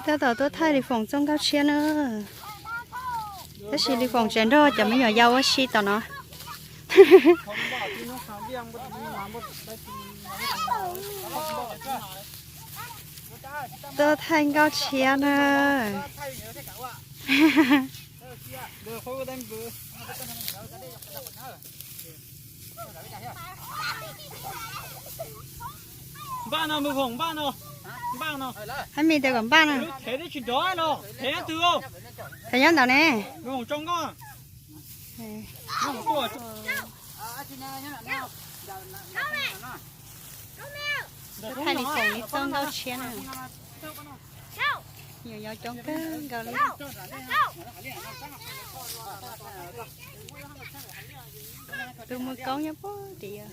Tab tom tuaj thaij Lis Foom txoj nkauj tshiab na. Tab sis Lis Foom tseem nrog cov me nyuam yaus ua si tom no. Tuaj thaij nkauj tshiab na. Npaj no, Mus Foom, npaj no. Npaj no. Hab me tias kom npaj no. Thev twb tsis nrov no, thev twg? Thev nyob ntawd ne. Mus Foom tso nkauj. Thaij Lis Foom ib txoj nkauj tshiab na. Nyuam yaus coob kawg nkaus li. Tus mus koob nyob puag tim.